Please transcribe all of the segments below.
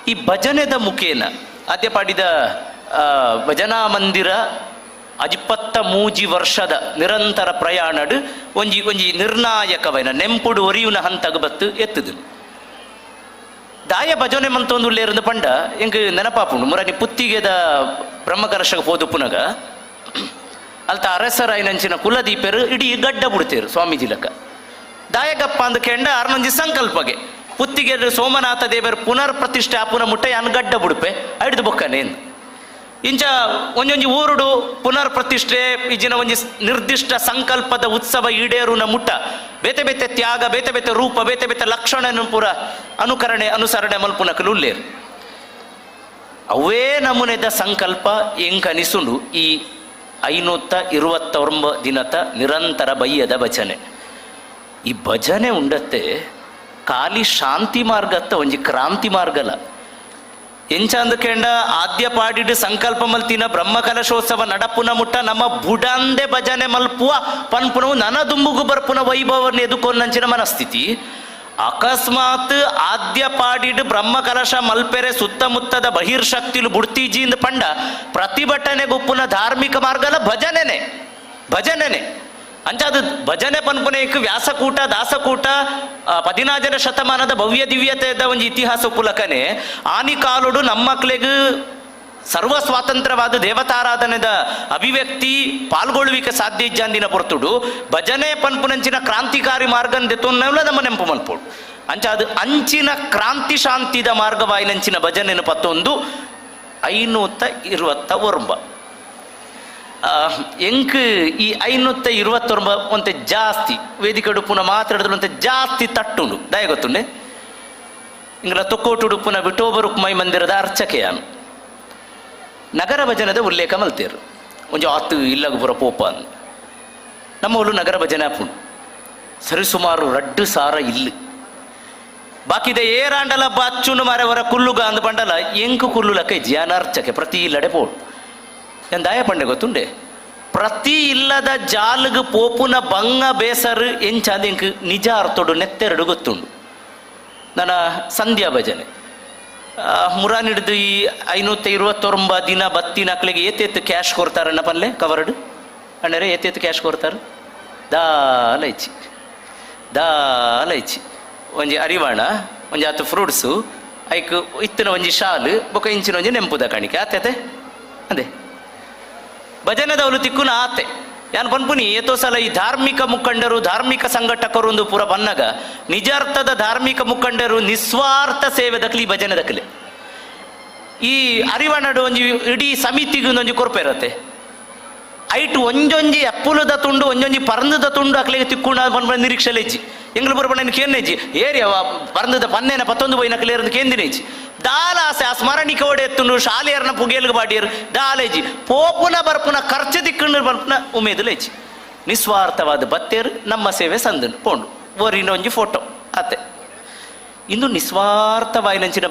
ಈ ಭಜನೆದ ಮುಖೇನ ಆದ್ಯಪಾಡಿದ ಭಜನಾ ಮಂದಿರ 53 ವರ್ಷದ ನಿರಂತರ ಪ್ರಯಾಣಡ್ ಒಂಜಿ ಒಂಜಿ ನಿರ್ಣಾಯಕವೈನ ನೆಂಪುಡು ಒರಿಯುನ ಹಂತಗ ಬತ್ತು ಎತ್ತದು. ದಾಯ ಭಜನೆ ಮಂತೊಂದು ಪಂಡ ಎಂಕ್ ನೆನಪಾಪುಂಡು. ಮುರನಿ ಪುತ್ತಿಗೆದ ಬ್ರಹ್ಮಕಲಶಗ ಪೋದುಪ್ಪುನಗ ಅಲ್ತ ಅರಸರಾಯಿನಂಚಿನ ಕುಲದೀಪರು ಇಡೀ ಗಡ್ಡ ಬಿಡ್ತೇರು ಸ್ವಾಮೀಜಿ ಲಕ್ಕ. ದಾಯಗಪ್ಪ ಅಂದ್ ಕೆಂಡ ಅರ್ನೊಂಜಿ ಸಂಕಲ್ಪಗೆ ಪುತ್ತಿಗೆ ಸೋಮನಾಥ ದೇವರು ಪುನರ್ ಪ್ರತಿಷ್ಠೆ ಆಪುನ ಮುಟ್ಟ ಯಾನ್ ಗಡ್ಡ ಬುಡುಪೆ ಐಡ್ದು ಬೊಕ್ಕನೇನು. ಇಂಚ ಒಂಜೊಂಜಿ ಊರುಡು ಪುನರ್ ಪ್ರತಿಷ್ಠೆ ಇಜಿನ ಒಂಜಿ ನಿರ್ದಿಷ್ಟ ಸಂಕಲ್ಪದ ಉತ್ಸವ ಈಡೇರುನ ಮುಟ್ಟ ಬೇತೆ ಬೇತೆ ತ್ಯಾಗ, ಬೇತೆ ಬೇತೆ ರೂಪ, ಬೇತೆ ಬೇತೆ ಲಕ್ಷಣನ ಪೂರ ಅನುಕರಣೆ ಅನುಸರಣೆ ಮಲ್ಪುನಕಲು ಉಲ್ಲೇರು. ಅವೇ ನಮೂನೆದ ಸಂಕಲ್ಪ ಎಂಕನಿಸುಂಡು ಈ 529 ದಿನದ ನಿರಂತರ ಬಯ್ಯದ ಭಜನೆ. ಈ ಭಜನೆ ಉಂಡತ್ತೆ ಖಾಲಿ ಶಾಂತಿ ಮಾರ್ಗತ್ತ, ಒಂಜಿ ಕ್ರಾಂತಿ ಮಾರ್ಗಲ. ಎಂಚಂದು ಕೆಂಡ ಆದ್ಯ ಪಾಡಿಡು ಸಂಕಲ್ಪ ಮಲ್ತಿನ ಬ್ರಹ್ಮಕಲಶೋತ್ಸವ ನಡಪುನ ಮುಟ್ಟ ನಮ್ಮ ಬುಡಂದೆ ಭಜನೆ ಮಲ್ಪುವ ಪನ್ಪುನವು ನನ ದುಂಬುಗು ಬರ್ಪುನ ವೈಭವನ ಎದುಕೊಂದಂಚಿನ ಮನಸ್ಥಿತಿ. ಅಕಸ್ಮಾತ್ ಆದ್ಯ ಪಾಡಿಡು ಬ್ರಹ್ಮಕಲಶ ಮಲ್ಪೆರೆ ಸುತ್ತಮುತ್ತದ ಬಹಿರ್ಶಕ್ತಿಲು ಬುಡ್ತೀಜಿಂದ ಪಂಡ ಪ್ರತಿಭಟನೆ ಗುಪ್ಪುನ ಧಾರ್ಮಿಕ ಮಾರ್ಗಲ ಭಜನೆನೆ, ಭಜನೆನೆ. ಅಂಚಾದ ಭಜನೆ ಪನ್ಪುನೇಕ್ ವ್ಯಾಸಕೂಟ ದಾಸಕೂಟ 14ನೇ ಶತಮಾನದ ಭವ್ಯ ದಿವ್ಯತೆದ ಒಂಜಿ ಇತಿಹಾಸ ಪುಲಕನೆ. ಆನಿ ಕಾಲುಡು ನಮ್ಮಕ್ಲೆಗ್ ಸರ್ವ ಸ್ವಾತಂತ್ರ್ಯವಾದ ದೇವತಾರಾಧನೆದ ಅಭಿವ್ಯಕ್ತಿ ಪಾಲ್ಗೊಳ್ಳುವಿಕೆ ಸಾಧ್ಯ ಇಜ್ಜಾಂದಿನ ಪೊರ್ತುಡು ಭಜನೆ ಪನ್ಪುನಂಚಿನ ಕ್ರಾಂತಿಕಾರಿ ಮಾರ್ಗನ್ ದೆತ್ತೊನ್ನೆಲ್ಲ ನಮ್ಮ ನೆಂಪು ಮಲ್ಪೋಡು. ಅಂಚ ಅದು ಅಂಚಿನ ಕ್ರಾಂತಿ ಶಾಂತಿದ ಮಾರ್ಗವಾಯಿನಂಚಿನ ಭಜನೆನು ಪತ್ತೊಂದು 529. ಎಂಕ್ ಈ 529 ಒಂತೆ ಜಾಸ್ತಿ ವೇದಿಕೆ ಉಡುಪುನ ಮಾತಾಡಿದ್ರೆ ಒಂತೆ ಜಾಸ್ತಿ ತಟ್ಟುಂಡು. ದಯ ಗೊತ್ತುಂಡೆ ಇಂಗ್ಲ ತೊಕ್ಕೋಟು ಉಡುಪುನ ವಿಠೋಬ ರುಕ್ಮೈ ಮಂದಿರದ ಅರ್ಚಕೆಯಾನು ನಗರ ಭಜನದ ಉಲ್ಲೇಖ ಮಲ್ತೇರು. ಒಂಜಿ ಆತು ಇಲ್ಲಗ ಪುರ ಪೋಪ ಅಂದ್. ನಮ್ಮ ಊರು ನಗರ ಭಜನೆ ಆಪುಂಡು. ಸರಿಸುಮಾರು 2000 ಇಲ್ಲು ಬಾಕಿದ ಏರಾಂಡಲ ಬಚ್ಚುನು ಮಾರೆವರ ಕುಲ್ಲುಗ ಅಂದ್ ಪಂಡಲ ಎಂಕು ಕುಲ್ಲು ಲಕ್ಕ ಜಿಯಾನ ಅರ್ಚಕೆ ಪ್ರತಿ ಇಲ್ಲಡೆ ಪೋಡು. ಏನ್ ದಾಯ ಪಂಡೆ ಗೊತ್ತುಂಡೆ, ಪ್ರತಿ ಇಲ್ಲದ ಜಾಲುಗು ಪೋಪುನ ಬಂಗ ಬೇಸರು ಎಂಚಾದ ಎಂಕ್ ನಿಜ ಅರ್ಥೋಡು ನೆತ್ತೆರಡು ಗೊತ್ತುಂಡು. ನನ್ನ ಸಂಧ್ಯಾ ಭಜನೆ ಮುರಾನಿಡ್ದು ಈ 529 ದಿನ ಬತ್ತಿನ ಅಕ್ಲೆಗೆ ಏತೇತ್ತು ಕ್ಯಾಶ್ ಕೊಡ್ತಾರಣ್ಣ ಪಲ್ಲೆ ಕವರ್ಡ್ ಅಣ್ಣರೇ? ಏತೇತ್ತು ಕ್ಯಾಶ್ ಕೊಡ್ತಾರೆ? ದಾಲ ಇಚ್ಚಿ, ದಾಲ ಇಚ್ಚಿ. ಒಂಜಿ ಅರಿವಾಣ, ಒಂಜಿ ಆತು ಫ್ರೂಟ್ಸು, ಐಕ್ ಇತ್ತಿನ ಒಂಜಿ ಶಾಲು, ಬೊಕ ಇಂಚಿನ ಒಂಜಿ ನೆಂಪುದ ಕಾಣಿಕೆ ಆತತೆ. ಅದೇ ಭಜನೆದವಲು ತಿಕ್ಕುನ ಆತೆ. ಯಾನ್ ಪನ್ಪುನಿ, ಏತೋ ಸಲ ಈ ಧಾರ್ಮಿಕ ಮುಖಂಡರು ಧಾರ್ಮಿಕ ಸಂಘಟಕರು ಒಂದು ಪೂರ ಬನ್ನಗ ನಿಜಾರ್ಥದ ಧಾರ್ಮಿಕ ಮುಖಂಡರು ನಿಸ್ವಾರ್ಥ ಸೇವೆ ದಕ್ಲಿ ಭಜನೆ ದಕ್ಲೆ. ಈ ಅರಿವಣಡು ಒಂಜಿ ಇಡೀ ಸಮಿತಿಗೆ ಒಂಜಿ ಕೊರ್ಪೆ ಇರತ್ತೆ. ಐಟ್ ಒಂಜೊಂಜಿ ಅಪ್ಪುಲದ ತುಂಡು, ಒಂಜೊಂಜಿ ಪರಂದದ ತುಂಡು ಅಕ್ಲೆಗೆ ತಿಕ್ಕುಣ ಪನ್ಪುನ ನಿರೀಕ್ಷೆ ಇಜ್ಜಿ. ಎಂಗ್ಲು ಬರಬಣ್ಣ ಕೇನ್ನೆಜ್ಜಿ ಏರಿಯ ಪರಂದದ ಪನ್ನೇನ ಪತ್ತೊಂದು ಪೋಯಿನ ಕ್ಲೇರ್ ಕೇಂದಿನೇಜಿ. ದಾಲ ಆಸೆ ಆ ಸ್ಮರಣಿಕೆ ಓಡೆ ಎತ್ತುಂಡು ಶಾಲೆಯರ್ನ ಪುಗೇಲ್ಗೆ ಬಾಡಿಯರ್ ದಾಲೇಜಿ. ಪೋಪುನ ಬರ್ಪುನ ಖರ್ಚು ತಿಕ್ಕುಂಡು ಬರ್ಪುನ ಉಮೇದುಲೇಜಿ. ನಿಸ್ವಾರ್ಥವಾದ ಬತ್ತೇರ್ ನಮ್ಮ ಸೇವೆ ಸಂದನು ಪೋಂಡು ಓರಿನ ಒಂಜಿ ಫೋಟೋ ಆತೆ. ಇಂದು ನಿಸ್ವಾರ್ಥವಾಯಿನಂಚಿನ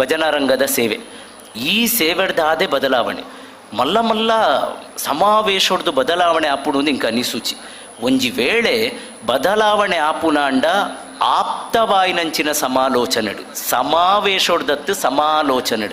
ಭಜನಾರಂಗದ ಸೇವೆ. ಈ ಸೇವೆಡ್ದಾದೆ ಬದಲಾವಣೆ ಮಲ್ಲ ಮಲ್ಲ ಸಮಾವೇಶೊಡ್ದು ಬದಲಾವಣೆ ಆಪುಡು ಇಂಕ ಅನಿಸೂಚಿ. ಒಂಜಿ ವೇಳೆ ಬದಲಾವಣೆ ಆಪುನಾಂಡ ಆಪ್ತವಾಯಿನಂಚಿನ ಸಮಾಲೋಚನೆಡು, ಸಮಾವೇಶೊಡ್ದತ್ತು ಸಮಾಲೋಚನೆಡು.